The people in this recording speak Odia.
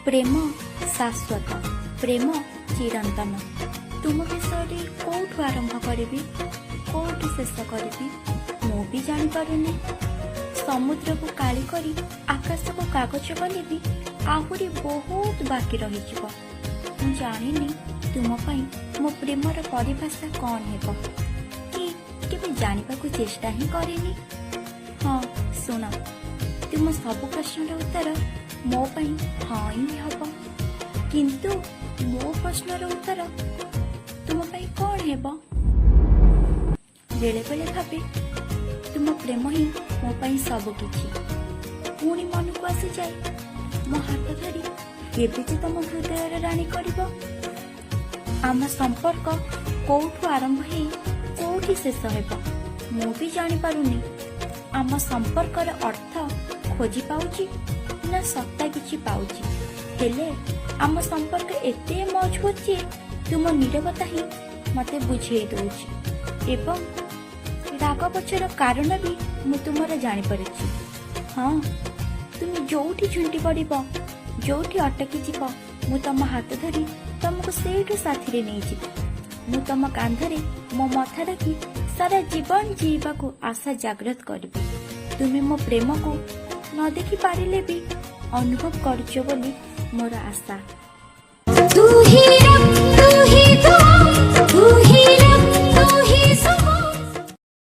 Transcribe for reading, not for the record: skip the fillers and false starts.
ପ୍ରେମ ଶାଶ୍ୱତ, ପ୍ରେମ ଚିରନ୍ତନ। ତୁମ ବିଷୟରେ କୋଉଠୁ ଆରମ୍ଭ କରିବି, କୋଉଠି ଶେଷ କରିବି, ମୁଁ ବି ଜାଣିପାରୁନି। ସମୁଦ୍ରକୁ କାଳି କରି ଆକାଶକୁ କାଗଜ କଲେ ବି ଆହୁରି ବହୁତ ବାକି ରହିଯିବ। ମୁଁ ଜାଣିନି ତୁମ ପାଇଁ ମୋ ପ୍ରେମର ପରିଭାଷା କ'ଣ ହେବ, କି କେବେ ଜାଣିବାକୁ ଚେଷ୍ଟା ହିଁ କରିନି। ହଁ, ଶୁଣ, ତୁମ ସବୁ ପ୍ରଶ୍ନର ଉତ୍ତର ମୋ ପାଇଁ ହଁ ହିଁ ହେବ, କିନ୍ତୁ ମୋ ପ୍ରଶ୍ନର ଉତ୍ତର ତୁମ ପାଇଁ କ'ଣ ହେବ? ବେଳେ ବେଳେ ଭାବେ ତୁମ ପ୍ରେମ ହିଁ ମୋ ପାଇଁ ସବୁ କିଛି। ପୁଣି ମନକୁ ଆସିଯାଏ, ମୋ ହାତ ଧରି କେବେ ଯେ ତମ ହୃଦୟର ରାଣୀ କରିବ। ଆମ ସମ୍ପର୍କ କୋଉଠୁ ଆରମ୍ଭ ହେଇ କୋଉଠି ଶେଷ ହେବ, ମୁଁ ବି ଜାଣିପାରୁନି। ଆମ ସମ୍ପର୍କର ଅର୍ଥ ଖୋଜି ପାଉଛି ନା ସତ୍ତା କିଛି ପାଉଛି, ହେଲେ ଆମ ସମ୍ପର୍କ ଏତେ ମଜବୁତ ଯେ ତୁମ ନୀରବତା ହିଁ ମତେ ବୁଝେଇ ଦଉଛି ଏବଂ ରାଗ ପଛର କାରଣ ବି ମୁଁ ତୁମର ଜାଣିପାରୁଛି। ହଁ, ତୁମେ ଯୋଉଠି ଝୁଣ୍ଟି ପଡ଼ିବ, ଯୋଉଠି ଅଟକି ଯିବ, ମୁଁ ତମ ହାତ ଧରି ତମକୁ ସେଇଠୁ ସାଥିରେ ନେଇଯିବି। ମୁଁ ତମ କାନ୍ଧରେ ମୋ ମଥା ରଖି ସାରା ଜୀବନ ଜିଇବାକୁ ଆଶା ଜାଗ୍ରତ କରିବି। ତୁମେ ମୋ ପ୍ରେମକୁ ନ ଦେଖି ପାରିଲେ ବି ଅନୁଭବ କରୁଛ ବୋଲି ମୋର ଆଶା। तू ही रब, तू ही दुआ, तू